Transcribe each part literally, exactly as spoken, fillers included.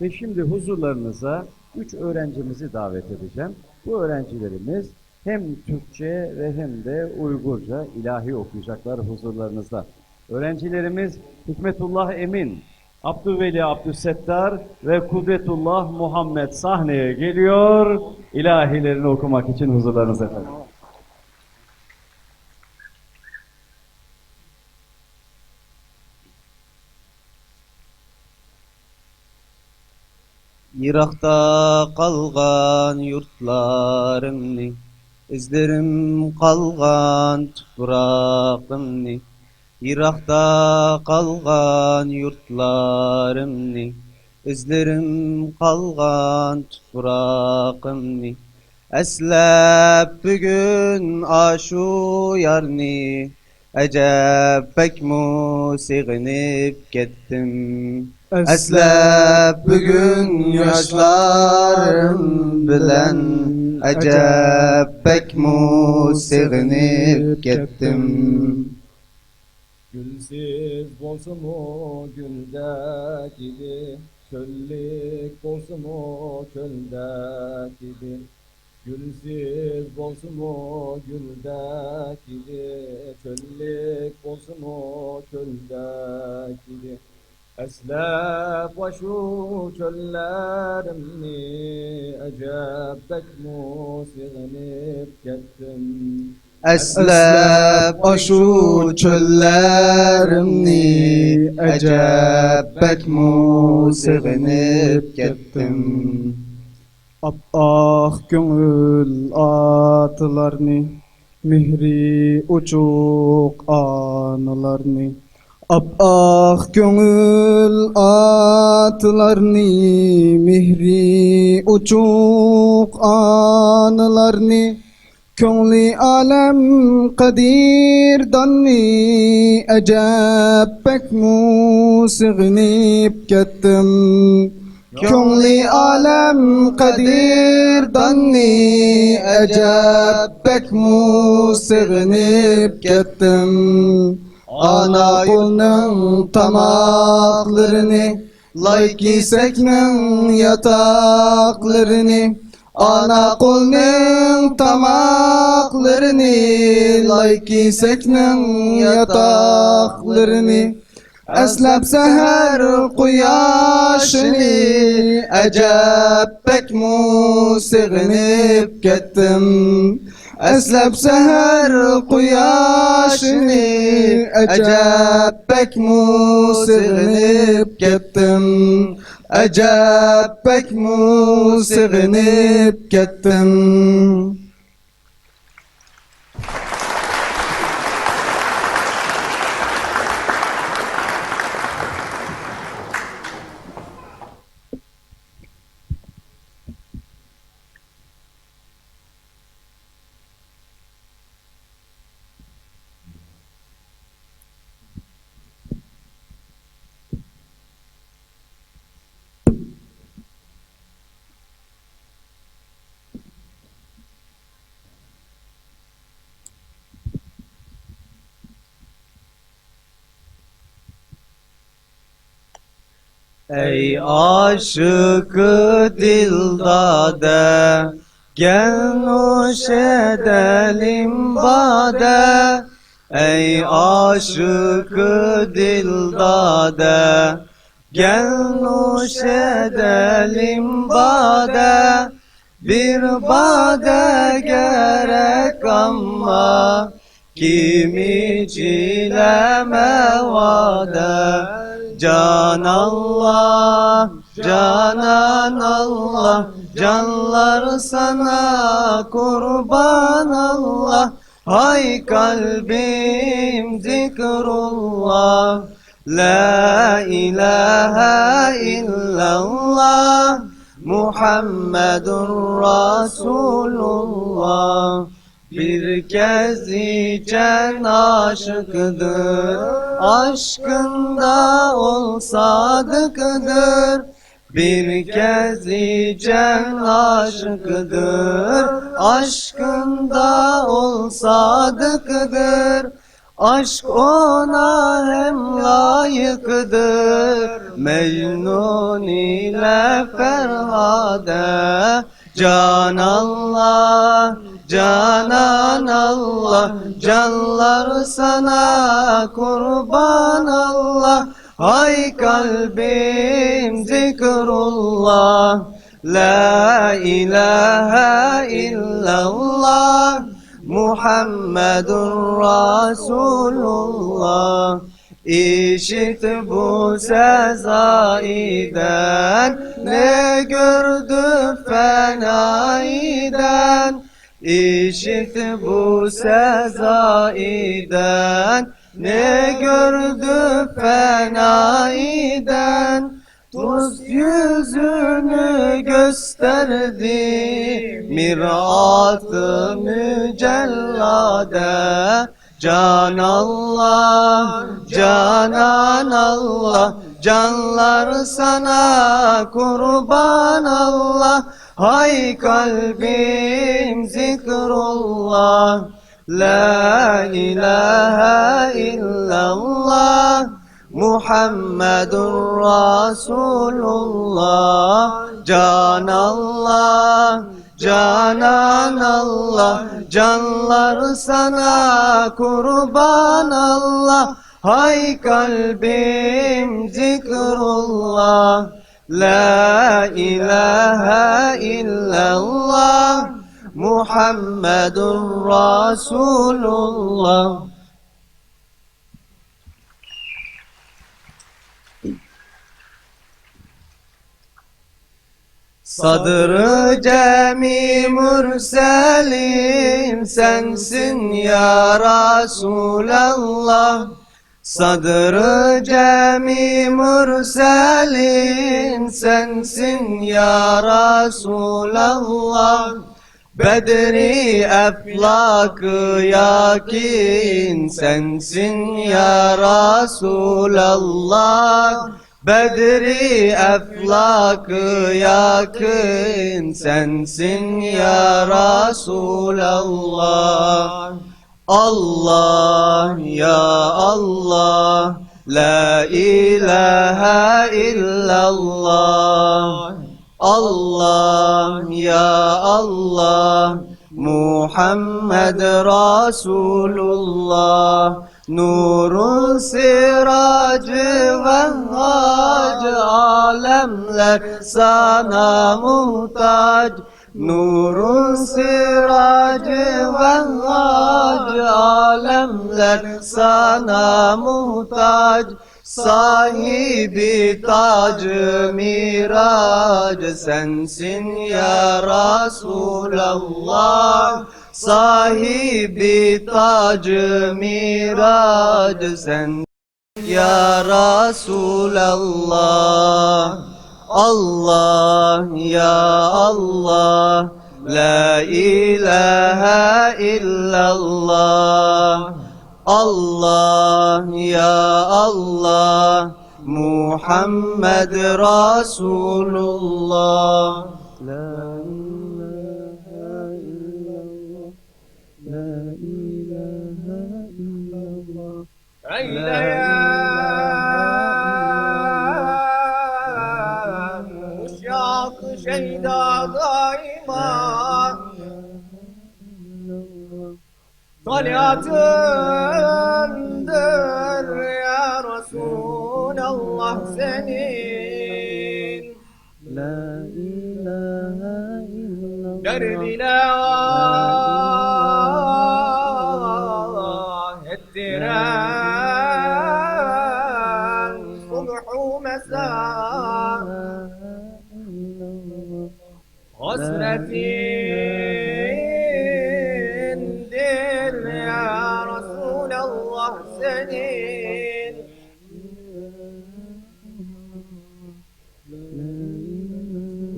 Ve şimdi huzurlarınıza üç öğrencimizi davet edeceğim. Bu öğrencilerimiz hem Türkçe ve hem de Uygurca ilahi okuyacaklar huzurlarınızda. Öğrencilerimiz Hikmetullah Emin, Abdülveli Abdüssettar ve Kudretullah Muhammed sahneye geliyor. İlahilerini okumak için huzurlarınızda efendim. يىراقتا قالغان يۇرتلارىمنى، ئىزلىرىم قالغان تۇپراقىمنى، يىراقتا قالغان يۇرتلارىمنى، ئىزلىرىم قالغان تۇپراقىمنى ئەسلەپ بۈگۈن ئاشۇ يارنى، ئەجەب بەكمۇ سېغىنىپ كەتتىم. ئەسلەپ بۈگۈن ياشلارىم بىلەن، ئەجەب بەكمۇ سېغىنىپ كەتتىم. گۈلسىز بولسىمۇ گۈلدەك ئىدى، چۆللۈك بولسىمۇ چۆلدەك ئىدى. گۈلسىز بولسىمۇ گۈلدەك ئىدى، چۆللۈك بولسىمۇ چۆلدەك ئىدى. ئەسلەپ ئاشۇ چۆللەرنى ئەجەب بەكمۇ سېغىنىپ كەتتىم. ئەسلەپ ئاشۇ چۆللەرنى ئەجەب بەكمۇ سېغىنىپ كەتتىم. ئاپئاق كۆڭۈل ئاتىلارنى، مېھرى ئوچۇق ئانىلارنى، ئاپئاق كۆڭۈل ئاتىلارنى، مېھرى ئوچۇق ئانىلارنى، كۆڭلى ئالەم قەدىرداننى ئەجەب بەكمۇ سېغىنىپ كەتتىم. كۆڭلى ئالەم قەدىرداننى ئەجەب بەكمۇ سېغىنىپ كەتتىم. ئانا قولنىڭ تاماقلىرىنى، لاي كېسەكنىڭ ياتاقلىرىنى، ئانا قولنىڭ تاماقلىرىنى، لاي كېسەكنىڭ ياتاقلىرىنى، ئەسلەپ سەھەر قۇياشىنى ئەجەب بەكمۇ سېغىنىپ كەتتىم. ئەسلەپ سەھەر قۇياشىنى ئەجەب بەكمۇ سېغىنىپ كەتتىم. ئەجەب بەكمۇ سېغىنىپ كەتتىم. ئەي ئاشىق دىلدادە، گەل نوش ئېدەيلى بادە. ئەي ئاشىق دىلدادە، گەل نوش ئېدەيلى بادە. بىر بادە گېرەك ئەمما، كىم ئىچىلەمە ۋادە. جاناللا، جاناناللا، جانلار سانا قۇرباناللا. ھاي قەلبىم زىكرۇللا، لا ئىلاھە ئىللاللا، مۇھەممەدۇر رەسۇلۇللا. بىر كەز ئىچەن ئاشىقىدۇر، ئاشقىندا ئۇل سادىقىدۇر. بىر كەز ئىچەن ئاشىقىدۇر، ئاشقىندا ئۇل سادىقىدۇر. ئاشىق ئۇنىڭغا ھەم لايىقدۇر مەجنۇن ئىلە فەرھادە. جانان ئاللا، جانان ئاللا، جانلار ساڭا قۇربان ئاللا. ھاي قەلبىم زىكرۇللا، لا ئىلاھە ئىللاللا، مۇھەممەدۇر رەسۇلۇللا. ئىشىت بۇ سەزايىدەن، نە كۆردى فانايىدەن. ئىشىت بۇ سەزايىدەن، نە كۆردى فانايىدەن. دوست يۈزىنى كۆرسەتتى مىرئاتى مۇجەللادا. جانان ئاللا، جانان ئاللا، جانلار ساڭا قۇربان ئاللا. ھاي قەلبىم زىكرۇللا، لا ئىلاھە ئىللاللا، مۇھەممەدۇر رەسۇلۇللا. جانان ئاللا، جانان ئاللا، جانلار ساڭا قۇربان ئاللا. ھاي قەلبىم زىكرۇللا، لا ئىلاھە ئىللاللا، مۇھەممەدۇر رەسۇلۇللا. سادىر جەمئى مۇرسەلىن سەنسىن يا رەسۇلاللا. سادىر جەمئى مۇرسەلىن سەنسىن يا رەسۇلاللا. بەدرى ئەفلاك يەقىن سەنسىن يا رەسۇلاللا. بەدرى ئەفلاك يەقىن سەنسىن يا رەسۇلاللا. ئاللا يا ئاللا، لا ئىلاھە ئىللاللا. ئاللا يا ئاللا، مۇھەممەد رەسۇلۇللا. نۇرۇن سىراجى ۋەھھاج، ئالەملەر ساڭا موھتاج. نۇرۇن سىراجى ۋەھھاج، ئالەملەر ساڭا موھتاج. ساھىبى تاجى مىراج سەنسىن يا رەسۇلاللا. ساھىبى تاجى مىراج سەن يا رەسۇلاللا. ئاللا يا ئاللا، لا ئىلاھە ئىللاللا. ئاللا يا ئاللا، مۇھەممەد رەسۇلۇللا. لا ئىلاھە ئىللاللا، لا ئىلاھە ئىللاللا. ئەيلەيەن ئۇشاق شەيدا دائىما، سالىھاتىندۇر يا رەسۇلاللا سېنىڭ. لا ئىلاھە ئىللاللا. دەردىلەر ئەتتىرەن سۇبھۇ مەسا. ھەسرەتىندۇر يا رەسۇلاللا سېنىڭ.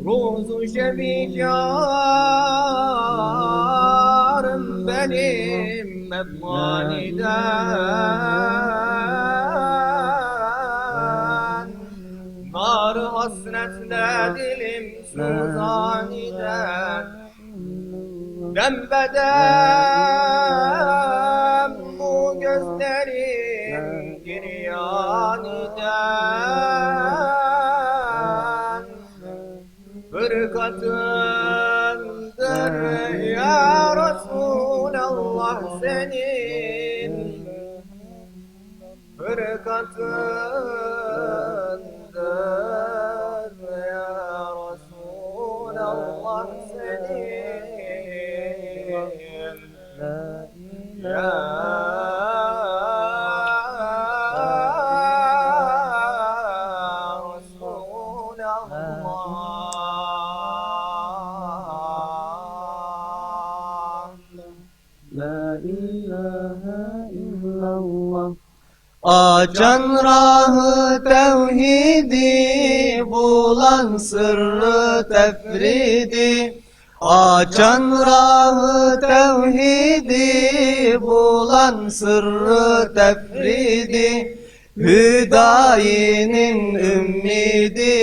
روزۇ شەبى جارىم بېنىم ئەپغانىدەن. نار ھەسرەتلەر دىلىم سۇزانىدەن. دەم بەدەم بۇ كۆزلەر بىر قاتىمدىر يا رەسۇلاللا سېنىڭ، بىر قاتىمدىر يا رەسۇلاللا سېنىڭ. يا رسول الله. لا إله إلا الله. ئاچان راھى تەۋھىدى، بۇلان سىررى تەفرىدى. ئاچان راھى تەۋھىدى، بۇلان سىررى تەفرىدى. ھۈدايىنىڭ ئۈممىدى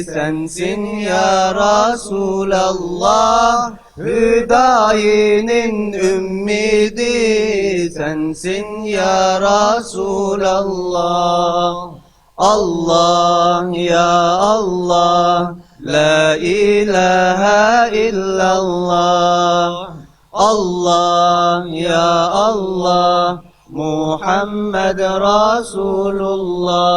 سەنسىن يا رەسۇلاللا. ھۈدايىنىڭ ئۈممىدى سەنسىن يا رەسۇلاللا. ئاللا، يا ئاللا، لا ئىلاھە ئىللاللا. ئاللا، يا ئاللا، مۇھەممەد رەسۇلۇللا.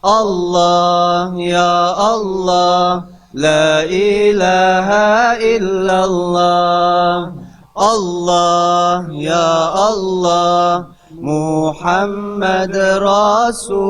ئاللا، يا ئاللا، لا ئىلاھە ئىللاللا. ئاللا، يا ئاللا، مۇھەممەد رەسۇلۇللا.